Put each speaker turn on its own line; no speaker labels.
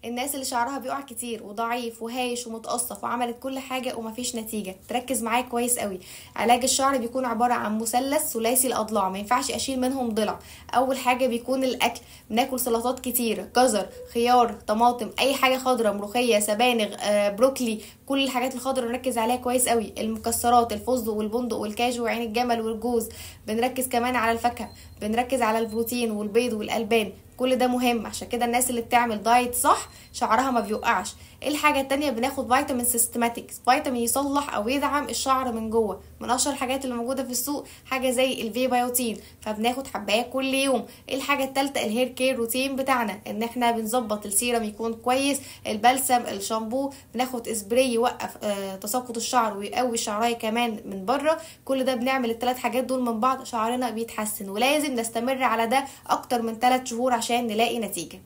الناس اللي شعرها بيقع كتير وضعيف وهايش ومتقصف وعملت كل حاجة ومفيش نتيجة، تركز معايا كويس قوي. علاج الشعر بيكون عبارة عن مثلث ثلاثي الاضلاع، ما ينفعش اشيل منهم ضلع. اول حاجة بيكون الاكل، بناكل سلطات كتير، جزر، خيار، طماطم، اي حاجة خضراء، ملوخية، سبانخ، بروكلي، كل الحاجات الخضراء نركز عليها كويس قوي. المكسرات، الفستق والبندق والكاجو وعين الجمل والجوز. بنركز كمان على الفاكهة، بنركز على البروتين والبيض والالبان، كل ده مهم. عشان كده الناس اللي بتعمل diet صح شعرها ما بيوقعش. الحاجة التانية بناخد فيتامين systematic، فيتامين يصلح او يدعم الشعر من جوه. من اشهر الحاجات اللي موجودة في السوق حاجة زي الفي بايوتين، فبناخد حبايه كل يوم. الحاجة التالتة ال hair care routine بتاعنا، ان احنا بنظبط السيرم يكون كويس، البلسم، الشامبو، بناخد سبراي يوقف تساقط الشعر ويقوي الشعرايه كمان من بره. كل ده بنعمل الثلاث حاجات دول من بعض شعرنا بيتحسن، ولازم نستمر على ده اكتر من 3 شهور عشان نلاقي نتيجة.